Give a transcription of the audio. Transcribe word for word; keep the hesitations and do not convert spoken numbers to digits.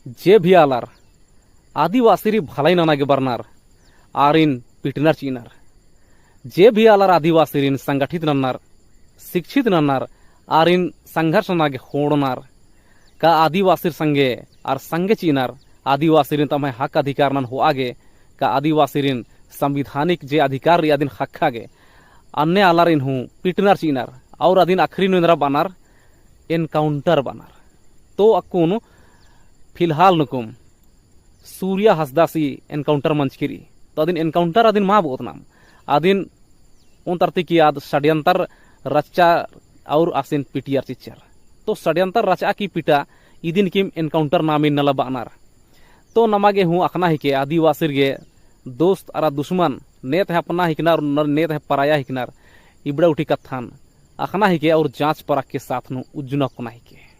जे भी आलर आदिवासिरी भलाई नना गे बरनर, आरिन पिटनर चिअनर। जे भी आलर आदिवासिरिन संगठित नन्नर, शिक्षित नन्नर, आरिन संघर्ष नना गे ख़ोंड़नर। का आदिवासिर संगे आर संगे चिअनर, आदिवासिरिन तम्है हक अधिकार नन होआ गे, का आदिवासिरिन संविधानिक जे अधिकार रई अदिन ख़क्खा गे, अन्ने आलारिन हूँ पिटनर चिअनर, और अदिन अखरी नू एन्दरा बअनर, encounter बअनर। तो अक्कुन फिलहाल नुकुम सूर्या हंसदासी encounter मंजकी रई। तो अदिन encounter अदिन मा बओतनाम। अदिन ओन तरती की आद षड्यंतर रच्चा और आसिन पिटियर चिच्चर। तो षड्यंतर रचआ की पिटा इदिन किम encounter नामिन नला बअनर। तो नमा गे हूँ अख़ना हिके आदिवासिर गे दोस्त अरा दुश्मन ने तहै अपना हिकनर और न-, ने तहै पराया हिकनर। इबड़ा उठी कत्थन अख़ना हिके और जाँच परख के साथ नू उज्जना ओक्कना हिके।